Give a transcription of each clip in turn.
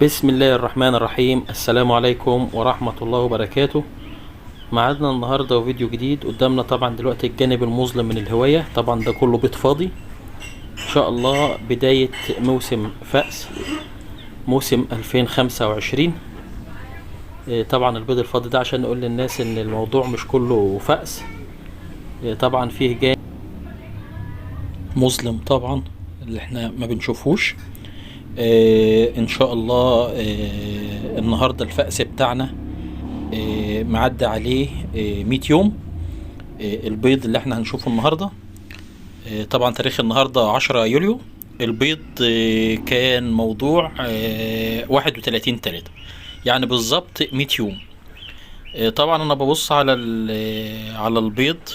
بسم الله الرحمن الرحيم. السلام عليكم ورحمة الله وبركاته. معادنا النهاردة وفيديو جديد قدامنا. طبعا دلوقتي الجانب المظلم من الهواية، طبعا ده كله بيض فاضي. ان شاء الله بداية موسم فأس موسم 2025. طبعا البيض الفاضي ده عشان نقول للناس ان الموضوع مش كله فأس. طبعا فيه جانب مظلم طبعا اللي احنا ما بنشوفوش. ان شاء الله النهارده الفأس بتاعنا معدي عليه 100 يوم. البيض اللي احنا هنشوفه النهارده، طبعا تاريخ النهارده 10 يوليو. البيض كان موضوع 31/3، يعني بالظبط 100 يوم. طبعا انا ببص على على البيض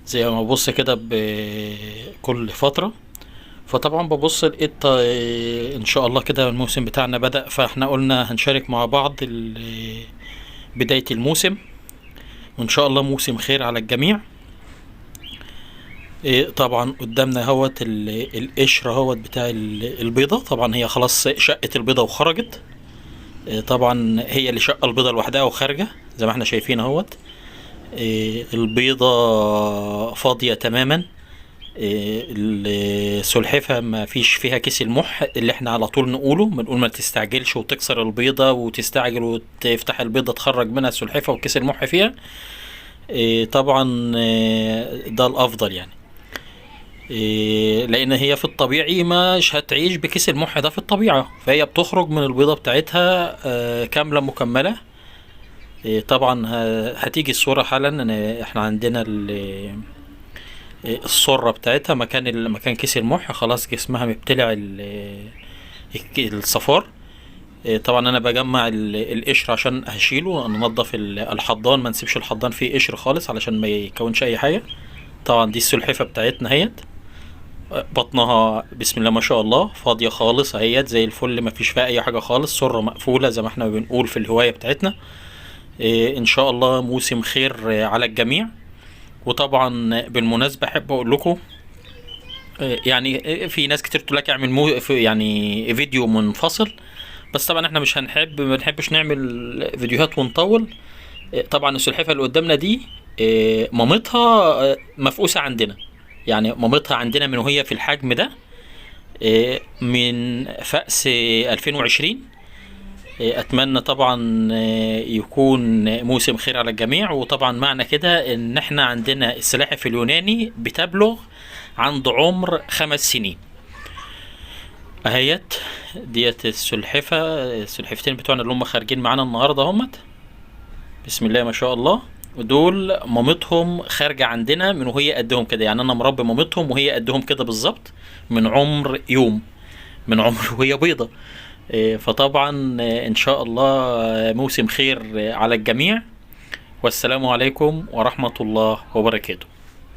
زي ما ببص كده بكل فترة، فطبعا ببص لقيت ان شاء الله كده الموسم بتاعنا بدأ، فاحنا قلنا هنشارك مع بعض بداية الموسم، وان شاء الله موسم خير على الجميع. طبعا قدامنا اهوت القشر اهوت بتاع البيضة. طبعا هي خلاص شقت البيضة وخرجت. طبعا هي اللي شقة البيضة لوحدها وخارجة زي ما احنا شايفين اهوت. البيضة فاضية تماما. السلحفة ما فيش فيها كيس المح اللي احنا على طول نقوله، بنقول ما تستعجلش وتكسر البيضة وتستعجل وتفتح البيضة تخرج منها السلحفة وكيس المح فيها. طبعا ده الافضل يعني. لان هي في الطبيعي مش هتعيش بكيس المح ده في الطبيعة، فهي بتخرج من البيضة بتاعتها كاملة مكملة. طبعا هتيجي الصورة حالا. احنا عندنا السرة بتاعتها مكان كيس المح، خلاص جسمها مبتلع الصفار. طبعا انا بجمع القشر عشان هشيله، ننضف الحضان، ما نسيبش الحضان فيه قشر خالص علشان ما يكونش اي حاجة. طبعا دي السلحفة بتاعتنا اهيت، بطنها بسم الله ما شاء الله فاضية خالص اهيت زي الفل، ما فيش فيها اي حاجة خالص، سرة مقفولة زي ما احنا بنقول في الهواية بتاعتنا. ان شاء الله موسم خير على الجميع. وطبعا بالمناسبة احب اقول لكم، في ناس كتير تقول لك اعمل يعني فيديو منفصل، بس طبعا احنا مش هنحب، ما بنحبش نعمل فيديوهات ونطول. طبعا السلحفة اللي قدامنا دي، مامتها مفقوسة عندنا، يعني مامتها عندنا من وهي في الحجم ده، من فأس 2020. اتمنى طبعا يكون موسم خير على الجميع. وطبعا معنى كده ان احنا عندنا السلاحف اليوناني بتبلغ عند عمر 5 سنين اهيت. ديت السلحفة، السلحفتين بتوعنا اللي هم خارجين معانا النهارده اهمت بسم الله ما شاء الله، ودول مامتهم خارجة عندنا من وهي قدهم كده، يعني انا مربي مامتهم وهي قدهم كده بالظبط من عمر يوم، من عمر وهي بيضة. فطبعا ان شاء الله موسم خير على الجميع، والسلام عليكم ورحمة الله وبركاته.